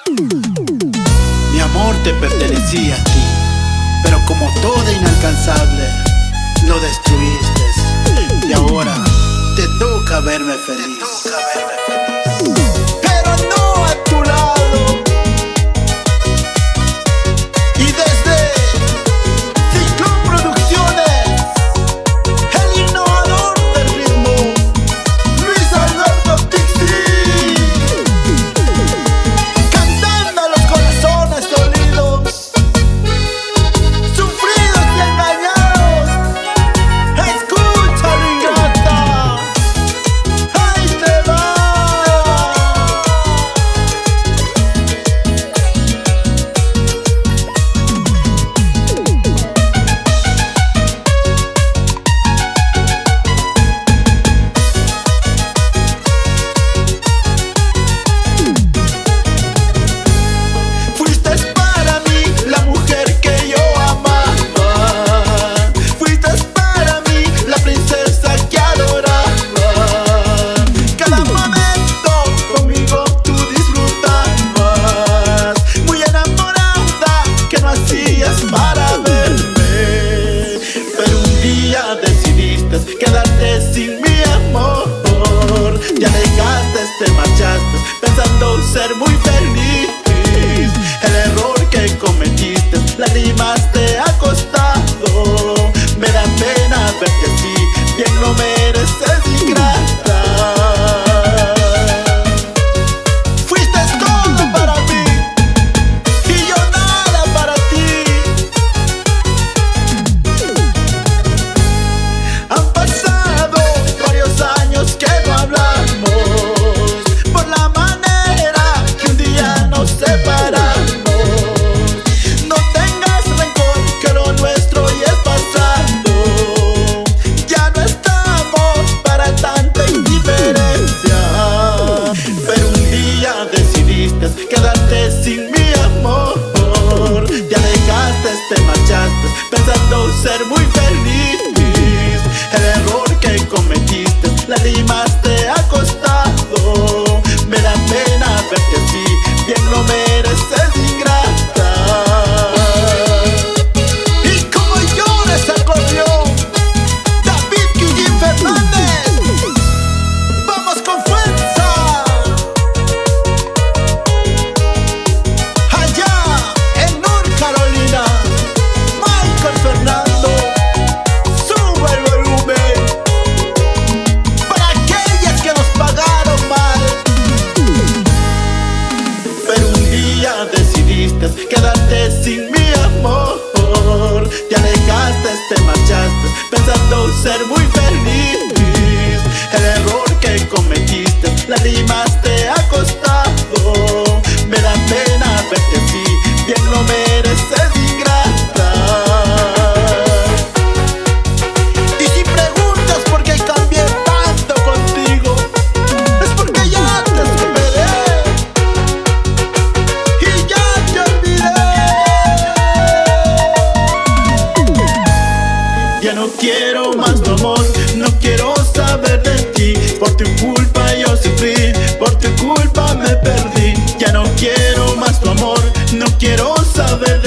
Mi amor te pertenecía a ti, pero como todo inalcanzable, lo destruiste. Y ahora te toca verme feliz. Pero no a tu lado. Y desde Ciclón Producciones, el innovador del ritmo, Luis Alberto Tixi, cantando a los corazones dolidos, sufridos y engañados. Escúchalo, ingrata, ahí te va. Fuiste para mí la mujer que yo amaba. Fuiste para mí la princesa que adoraba. Cada momento conmigo tú disfrutabas, muy enamorada que no hacías para verme. Pero un día decidiste quedarte sin mi amor. Te alejaste, te marchaste, pensando ser muy feliz. El error que cometiste, lágrimas te ha costado. Me da pena verte así, bien lo mereces, ingrata. Fuiste todo para mí y yo nada para ti. Han pasado varios años que no hablamos, por la manera que un día nos separamos. No tengas rencor, que lo nuestro ya es pasado. Ya no estamos para tanta indiferencia. Pero un día decidiste quedarte sin mi amor. Te alejaste, te marchaste, pensando ser muy feliz. El error que cometiste, lágrimas te ha costado. Me da pena verte así, bien lo mereces, ingrata. Y como llora ese acordeón, David Guillín Fernández, vamos con fuerza. Allá en North Carolina, Michael Fernando, sube el volumen para aquellas que nos pagaron mal. Pero un día decidiste quedarte sin mi amor. Te alejaste, te marchaste, pensando ser muy feliz. El error que cometiste, lágrimas te ha costado. Me da pena verte así, bien lo mereces, ingrata. Y si preguntas por qué cambié tanto contigo, es porque ya te superé y ya te olvidé. Ya no quiero más tu amor, no quiero saber de ti. Por tu culpa yo sufrí, por tu culpa me perdí. Ya no quiero más tu amor, no quiero saber de ti.